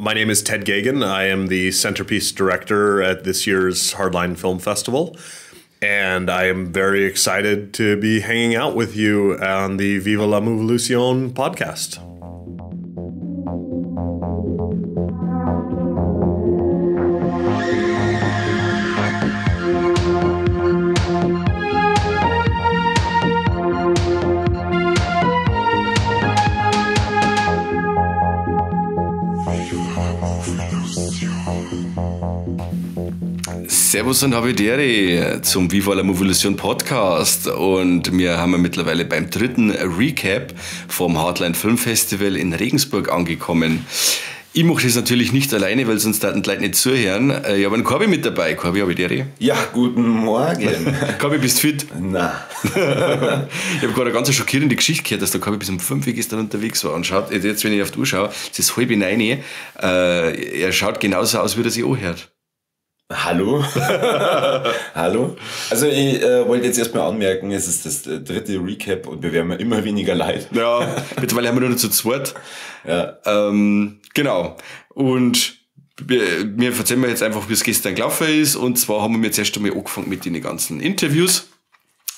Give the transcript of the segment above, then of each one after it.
My name is Ted Geoghegan. I am the centerpiece director at this year's Hardline Film Festival. And I am very excited to be hanging out with you on the Viva la Movolucion podcast. Servus und Habidere zum Viva la Movolution Podcast, und wir haben ja mittlerweile beim dritten Recap vom Hardline Film Festival in Regensburg angekommen. Ich mache das natürlich nicht alleine, weil sonst da die Leute nicht zuhören. Ich habe einen Corby mit dabei. Corby, Habidere. Ja, guten Morgen. Corby, bist du fit? Nein. Ich habe gerade eine ganz schockierende Geschichte gehört, dass der Corby bis um 5 Uhr gestern unterwegs war und schaut, jetzt wenn ich auf die Uhr schaue, es ist 8:30, er schaut genauso aus, wie er sich anhört. Hallo? Hallo? Also ich wollte jetzt erstmal anmerken, es ist das dritte Recap und wir werden immer weniger leid. Ja, mittlerweile haben wir nur noch zu zweit. Ja. Genau. Und wir erzählen jetzt einfach, wie es gestern gelaufen ist. Und zwar haben wir jetzt erst einmal angefangen mit den ganzen Interviews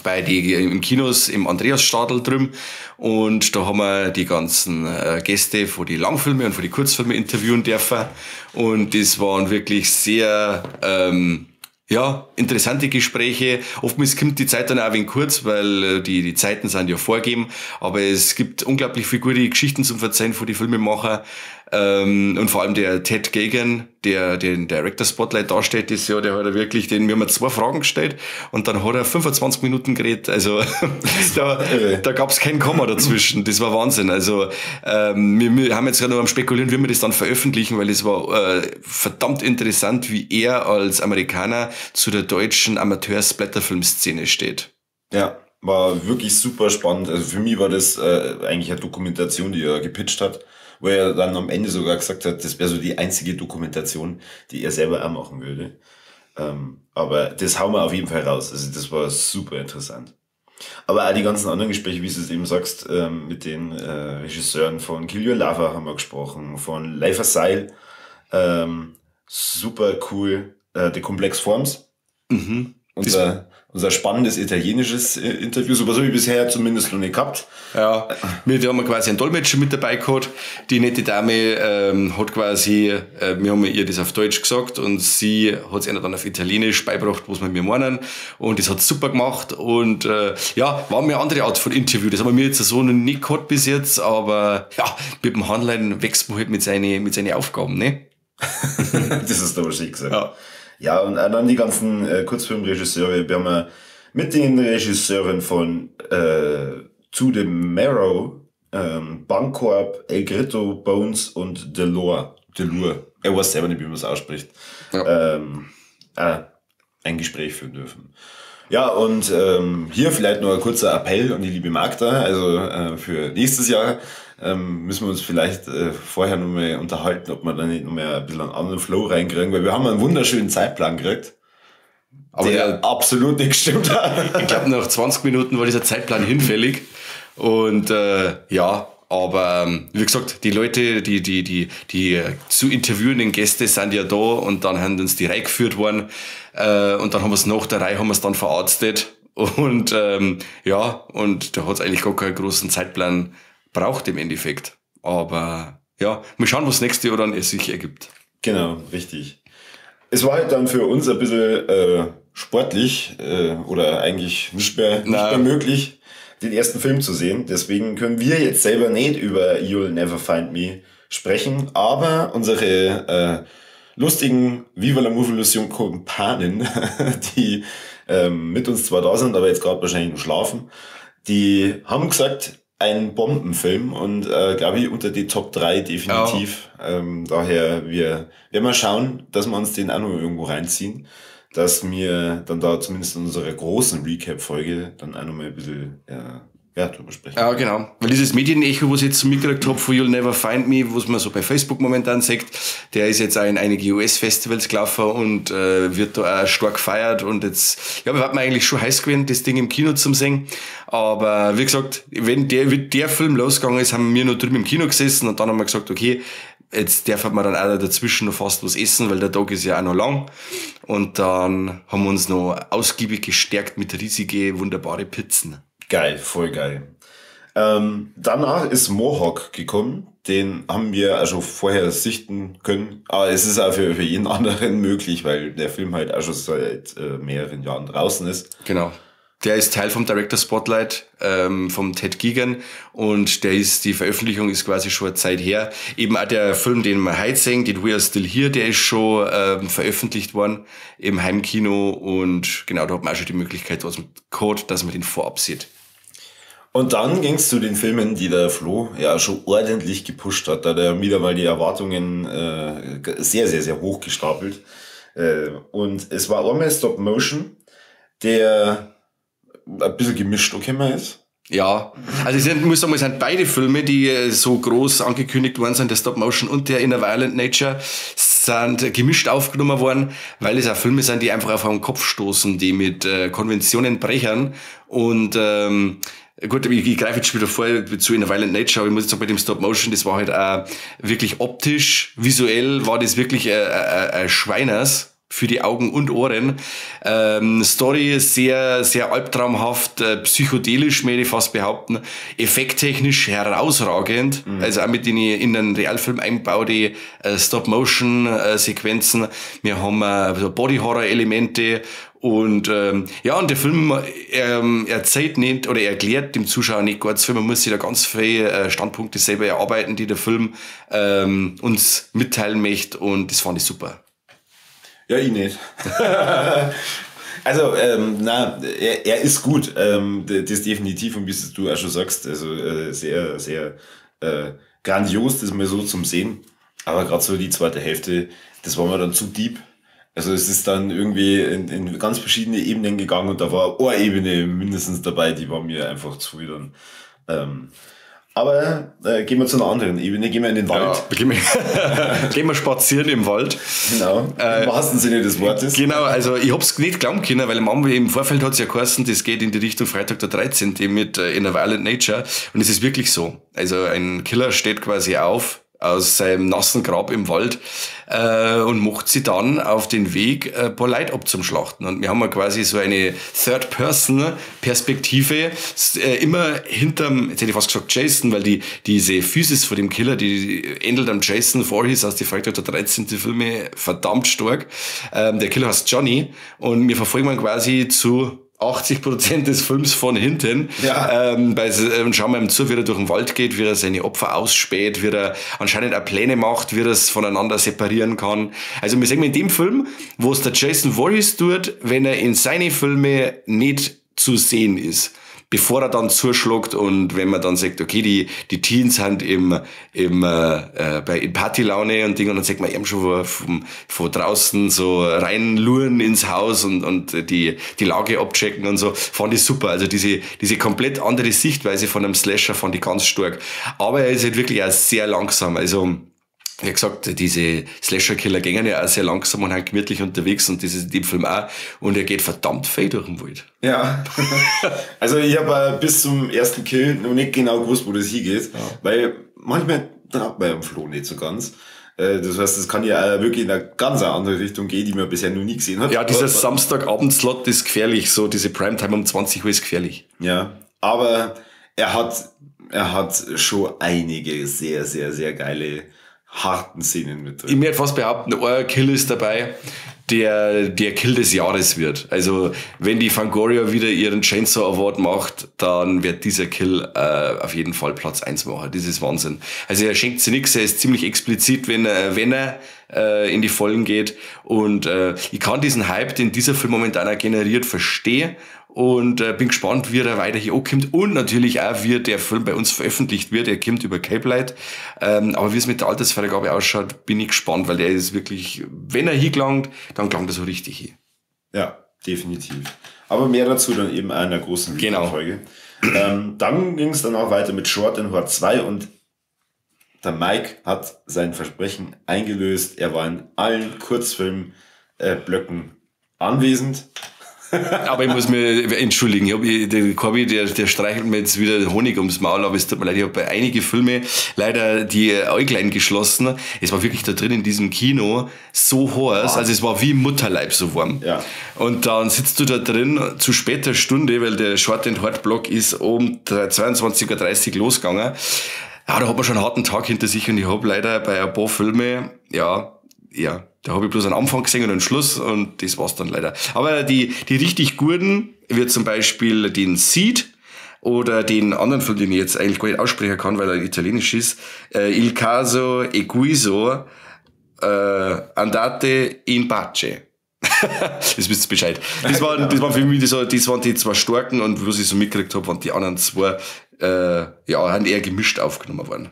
bei die im Kinos im Andreasstadl drüben, und da haben wir die ganzen Gäste von die Langfilme und von die Kurzfilme interviewen dürfen, und das waren wirklich sehr interessante Gespräche. Oftmals kommt die Zeit dann auch ein wenig kurz, weil die Zeiten sind ja vorgegeben, aber es gibt unglaublich viele gute Geschichten zum Verzeihen von die Filmemacher. Und vor allem der Ted Geoghegan, der den Director Spotlight darstellt, das Jahr, der hat ja wirklich, den, wir haben 2 Fragen gestellt und dann hat er 25 Minuten geredet. Also da gab's kein Komma dazwischen. Das war Wahnsinn. Also wir haben jetzt gerade noch am Spekulieren, wie wir das dann veröffentlichen, weil es war verdammt interessant, wie er als Amerikaner zu der deutschen Amateur-Splatterfilm-Szene steht. Ja, war wirklich super spannend. Also für mich war das eigentlich eine Dokumentation, die er gepitcht hat, wo er dann am Ende sogar gesagt hat, das wäre so die einzige Dokumentation, die er selber auch machen würde. Aber das hauen wir auf jeden Fall raus. Also das war super interessant. Aber auch die ganzen anderen Gespräche, wie du es eben sagst, mit den Regisseuren von Kill Your Lover haben wir gesprochen, von Life Asyl, super cool, The Complex Forms. Mhm. Unser spannendes italienisches Interview, sowas habe ich bisher zumindest noch nicht gehabt. Ja, wir haben quasi einen Dolmetscher mit dabei gehabt. Die nette Dame hat quasi, wir haben ihr das auf Deutsch gesagt und sie hat es ihr dann auf Italienisch beigebracht, was wir mir meinen. Und das hat super gemacht und war mir eine andere Art von Interview. Das haben wir jetzt so noch nicht gehabt bis jetzt, aber ja, mit dem Handlein wächst man halt mit seinen Aufgaben, ne? Das ist aber schön gesagt. Ja. Ja, und dann die ganzen Kurzfilmregisseure. Wir haben mit den Regisseuren von To the Marrow, Bancorp, El Grito, Bones und Delore. Delure. Er weiß selber nicht, wie man es ausspricht. Ja. Ein Gespräch führen dürfen. Ja, und hier vielleicht noch ein kurzer Appell an die liebe Magda. Also für nächstes Jahr müssen wir uns vielleicht vorher noch mal unterhalten, ob wir da nicht noch mal ein bisschen einen anderen Flow reinkriegen, weil wir haben einen wunderschönen Zeitplan gekriegt, aber der absolut nicht gestimmt hat. Ich glaube, nach 20 Minuten war dieser Zeitplan hinfällig. Und aber wie gesagt, die Leute, die zu interviewenden Gäste sind ja da und dann haben uns die Reihe geführt worden, und dann haben wir es nach der Reihe haben wir es dann verarztet und und da hat es eigentlich gar keinen großen Zeitplan braucht im Endeffekt. Aber ja, mal schauen, was nächstes Jahr dann es sich ergibt. Genau, richtig. Es war halt dann für uns ein bisschen sportlich oder eigentlich nicht mehr möglich, den ersten Film zu sehen. Deswegen können wir jetzt selber nicht über You'll Never Find Me sprechen, aber unsere lustigen Viva la Movolution Kumpanen, die mit uns zwar da sind, aber jetzt gerade wahrscheinlich noch schlafen, die haben gesagt, ein Bombenfilm und glaube ich unter die Top 3 definitiv. Ja. Daher wir werden mal schauen, dass wir uns den auch noch irgendwo reinziehen, dass wir dann da zumindest in unserer großen Recap-Folge dann auch noch mal ein bisschen drüber sprechen. Ja, genau. Weil dieses Medienecho, was ich jetzt so mitgekriegt habe von You'll Never Find Me, was man so bei Facebook momentan sieht, der ist jetzt auch in einige US-Festivals gelaufen und wird da auch stark gefeiert. Und jetzt, ja, wir warten eigentlich schon heiß gewesen, das Ding im Kino zum sehen. Aber wie gesagt, wenn der, wie der Film losgegangen ist, haben wir noch drüben im Kino gesessen und dann haben wir gesagt, okay, Jetzt darf man dann auch dazwischen noch fast was essen, weil der Tag ist ja auch noch lang. Und dann haben wir uns noch ausgiebig gestärkt mit riesige, wunderbare Pizzen. Geil, voll geil. Danach ist Mohawk gekommen. Den haben wir also vorher sichten können. Aber es ist auch für jeden anderen möglich, weil der Film halt auch schon seit mehreren Jahren draußen ist. Genau. Der ist Teil vom Director Spotlight, vom Ted Geoghegan, und die Veröffentlichung ist quasi schon eine Zeit her. Eben auch der Film, den wir heute sehen, den We Are Still Here, der ist schon veröffentlicht worden im Heimkino, und genau, da hat man auch schon die Möglichkeit, was mit Code, dass man den vorab sieht. Und dann ging's zu den Filmen, die der Flo ja schon ordentlich gepusht hat. Da hat er wieder mal die Erwartungen sehr, sehr, sehr hoch gestapelt. Und es war einmal Stop Motion, der ein bisschen gemischt gekommen ist. Ja, also ich muss sagen, es sind beide Filme, die so groß angekündigt worden sind, der Stop Motion und der In a Violent Nature, sind gemischt aufgenommen worden, weil es auch Filme sind, die einfach auf einen Kopf stoßen, die mit Konventionen brechen. Und gut, ich greife jetzt schon wieder vor zu In a Violent Nature, aber ich muss jetzt sagen, bei dem Stop Motion, das war halt auch wirklich optisch, visuell war das wirklich ein Schweiners für die Augen und Ohren. Story ist sehr, sehr albtraumhaft, psychedelisch, möchte ich fast behaupten. Effekttechnisch herausragend. Mhm. Also auch mit den in den Realfilm eingebaute Stop-Motion-Sequenzen. Wir haben so Body-Horror-Elemente. Und ja, und der Film erzählt nicht oder erklärt dem Zuschauer nicht ganz viel. Man muss sich da ganz viele Standpunkte selber erarbeiten, die der Film uns mitteilen möchte. Und das fand ich super. Ja, ich nicht. Also, na, er ist gut. Das definitiv, und wie du auch schon sagst, also sehr, sehr grandios, das mal so zum Sehen. Aber gerade so die zweite Hälfte, das war mir dann zu deep. Also es ist dann irgendwie in ganz verschiedene Ebenen gegangen, und da war eine Ebene mindestens dabei, die war mir einfach zu viel dann. Aber gehen wir zu einer anderen Ebene, gehen wir in den Wald. Ja, gehen wir spazieren im Wald. Genau, im wahrsten Sinne des Wortes. Genau, also ich hab's nicht glauben können, weil im Vorfeld hat's ja geheißen, das geht in die Richtung Freitag der 13. mit In a Violent Nature. Und es ist wirklich so. Also ein Killer steht quasi auf aus seinem nassen Grab im Wald und macht sie dann auf den Weg, ein paar Leute abzuschlachten. Und wir haben ja quasi so eine Third-Person-Perspektive, immer hinterm, jetzt hätte ich fast gesagt Jason, weil diese Physis von dem Killer, die ähnelt am Jason Voorhees aus die Freitag der 13. Filme verdammt stark. Der Killer heißt Johnny, und wir verfolgen ihn quasi zu 80% des Films von hinten. Ja. Und schauen wir ihm zu, wie er durch den Wald geht, wie er seine Opfer ausspäht, wie er anscheinend auch Pläne macht, wie er es voneinander separieren kann. Also wir sehen in dem Film, wo es der Jason Voorhees tut, wenn er in seine Filme nicht zu sehen ist, bevor er dann zuschlägt, und wenn man dann sagt, okay, die Teens sind in Partylaune und Ding, und dann sagt man eben schon von draußen so reinluren ins Haus und die Lage abchecken und so, fand ich super. Also diese komplett andere Sichtweise von einem Slasher fand ich ganz stark. Aber er ist halt wirklich auch sehr langsam, also wie gesagt, diese Slasher-Killer gehen ja auch sehr langsam und halt gemütlich unterwegs, und das ist in dem Film auch. Und er geht verdammt viel durch den Wald. Ja. Also ich habe bis zum ersten Kill noch nicht genau gewusst, wo das hingeht, ja. Weil manchmal traut man ja am Flo nicht so ganz. Das heißt, es kann ja auch wirklich in eine ganz andere Richtung gehen, die man bisher noch nie gesehen hat. Ja, dieser Samstagabend-Slot ist gefährlich, so diese Primetime um 20 Uhr ist gefährlich. Ja, aber er hat schon einige sehr, sehr, sehr geile harten Szenen mit drin. Ich möchte fast behaupten, ein Kill ist dabei, der Kill des Jahres wird. Also wenn die Fangoria wieder ihren Chainsaw Award macht, dann wird dieser Kill auf jeden Fall Platz 1 machen. Das ist Wahnsinn. Also er schenkt sich nichts, er ist ziemlich explizit, wenn er in die Vollen geht. Und ich kann diesen Hype, den dieser Film momentan auch generiert, verstehen. Und bin gespannt, wie er weiter hier ankommt und natürlich auch, wie der Film bei uns veröffentlicht wird. Er kommt über Capelight. Aber wie es mit der Altersfreigabe ausschaut, bin ich gespannt, weil der ist wirklich, wenn er hingelangt, dann gelangt er so richtig hin. Ja, definitiv. Aber mehr dazu dann eben in einer großen Folge. Genau. Dann ging es dann auch weiter mit Short and Hard 2 und der Mike hat sein Versprechen eingelöst. Er war in allen Kurzfilmblöcken anwesend. Aber ich muss mich entschuldigen. Der Corby, der streichelt mir jetzt wieder Honig ums Maul, aber es tut mir leid, ich habe bei einigen Filmen leider die Äuglein geschlossen. Es war wirklich da drin in diesem Kino so heiß, also es war wie im Mutterleib so warm. Ja. Und dann sitzt du da drin zu später Stunde, weil der Short and Hard Block ist um 22:30 Uhr losgegangen. Ja, da hat man schon einen harten Tag hinter sich und ich habe leider bei ein paar Filmen, ja, da habe ich bloß einen Anfang gesehen und einen Schluss und das war's dann leider. Aber die richtig guten, wie zum Beispiel den Seed oder den anderen Film, den ich jetzt eigentlich gar nicht aussprechen kann, weil er italienisch ist, Il Caso Eguiso Andate in Pace. Das wisst ihr Bescheid. Das waren für mich das waren die zwei starken und was ich so mitgekriegt habe, waren die anderen zwei, haben eher gemischt aufgenommen worden.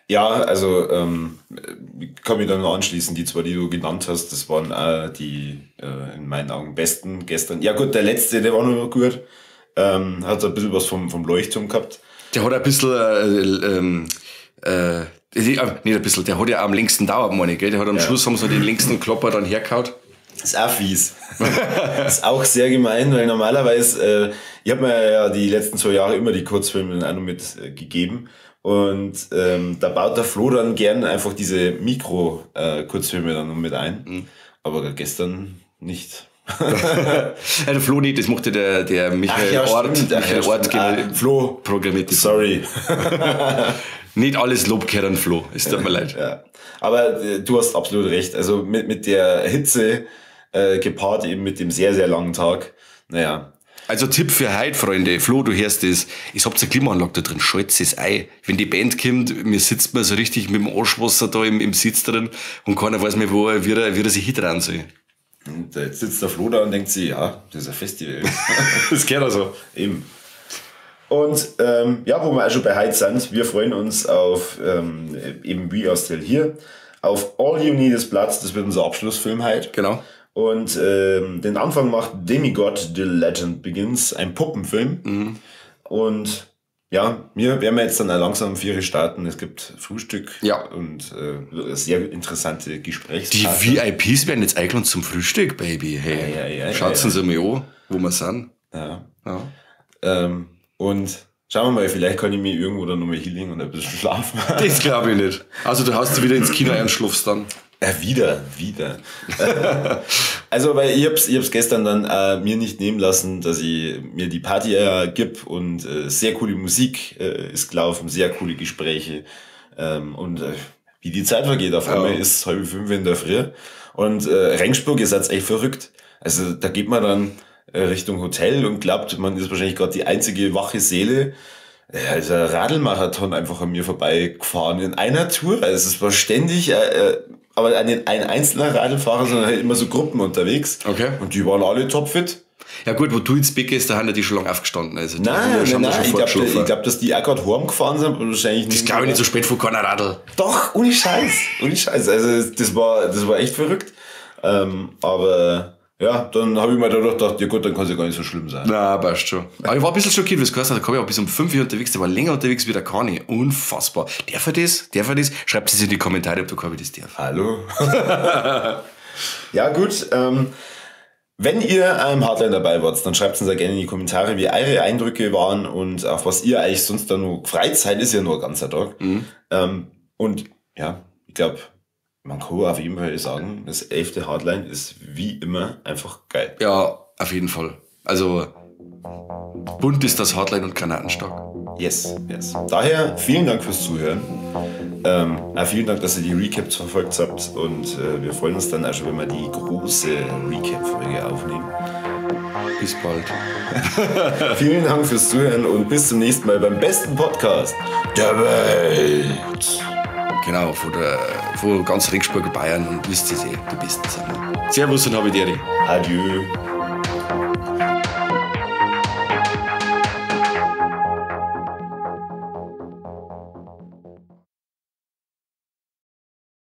Ja, also ich kann mich da nur anschließen, die zwei, die du genannt hast, das waren die in meinen Augen besten gestern. Ja gut, der letzte, der war noch gut, hat ein bisschen was vom Leuchtturm gehabt. Der hat ein bisschen, nicht ein bisschen, der hat ja am längsten dauert, meine ich, gell? Der hat am Schluss haben sie den längsten Klopper dann hergehauen. Ist auch fies. Ist auch sehr gemein, weil normalerweise, ich habe mir ja die letzten 2 Jahre immer die Kurzfilme dann auch noch mitgegeben. Und da baut der Flo dann gern einfach diese Mikro-Kurzfilme dann noch mit ein. Mhm. Aber gestern nicht. Ja, der Flo nicht, das machte der Michael Ort. Michael Ort Flo programmiert die. Sorry. Nicht alles Lob gehört an Flo, es tut mir leid. Ja. Aber du hast absolut recht. Also mit der Hitze gepaart eben mit dem sehr, sehr langen Tag. Naja. Also Tipp für heute, Freunde. Flo, du hörst das. Ich habt eine Klimaanlage da drin. Schalt's es ein. Wenn die Band kommt, mir sitzt man so richtig mit dem Arschwasser da im Sitz drin und keiner weiß mehr, wo er, wie er sich hintran soll. Und jetzt sitzt der Flo da und denkt sich, ja, das ist ein Festival. Das gehört also. Eben. Und ja, wo wir auch schon bei heute sind, wir freuen uns auf eben We Are Still Here, auf All You Need Is Blood, das wird unser Abschlussfilm heute. Genau. Und den Anfang macht Demigod, The Legend Begins, ein Puppenfilm. Mhm. Und ja, wir werden jetzt dann langsam 4 starten. Es gibt Frühstück und sehr interessante Gesprächspartner. Die VIPs werden jetzt eingeladen zum Frühstück, Baby. Hey, ja, schaut uns einmal an, wo wir sind. Ja. Ja. Und schauen wir mal, vielleicht kann ich mich irgendwo dann nochmal healing und ein bisschen schlafen. Das glaube ich nicht. Also du haust wieder ins Kino und schlafst dann. Wieder. Also, weil ich hab's gestern dann mir nicht nehmen lassen, dass ich mir die Party gib und sehr coole Musik ist gelaufen, sehr coole Gespräche und wie die Zeit vergeht, auf einmal ist 4:30 in der Früh und Regensburg ist jetzt echt verrückt. Also da geht man dann Richtung Hotel und glaubt, man ist wahrscheinlich gerade die einzige wache Seele. Ja, ist ein Radlmarathon einfach an mir vorbeigefahren in einer Tour. Also es war ständig, aber nicht ein einzelner Radlfahrer, sondern halt immer so Gruppen unterwegs. Okay. Und die waren alle topfit. Ja gut, wo du ins Bett gehst, da haben ja die schon lange aufgestanden. Also die nein, schon ich glaub, dass die auch gerade heimgefahren sind. Und wahrscheinlich das glaube ich nicht, so spät vor keiner Radl. Doch, ohne Scheiß. Ohne Scheiß. Also das war echt verrückt. Aber ja, dann habe ich mir dadurch gedacht, ja gut, dann kann es ja gar nicht so schlimm sein. Na, passt schon. Aber ich war ein bisschen schockiert, wie es geheißen hat, da kam ich auch bis um 5 Uhr unterwegs, der war länger unterwegs wie der Kani. Unfassbar. Darf er das? Darf er das? Schreibt es in die Kommentare, ob der Kani das darf. Hallo. Ja gut, wenn ihr am Hardline dabei wart, dann schreibt es uns ja gerne in die Kommentare, wie eure Eindrücke waren und auf was ihr eigentlich sonst dann nur Freizeit ist ja nur ein ganzer Tag. Mhm. Und ja, ich glaube, man kann auf jeden Fall sagen, das 11. Hardline ist wie immer einfach geil. Ja, auf jeden Fall. Also bunt ist das Hardline und granatenstark. Yes, yes. Daher vielen Dank fürs Zuhören. Vielen Dank, dass ihr die Recaps verfolgt habt und wir freuen uns dann auch schon, wenn wir die große Recap-Folge aufnehmen. Bis bald. Vielen Dank fürs Zuhören und bis zum nächsten Mal beim besten Podcast der Welt. Genau, von ganz Regensburg, Bayern und wisst ihr eh, die Besten sind. Servus und habe die Ehre. Adieu.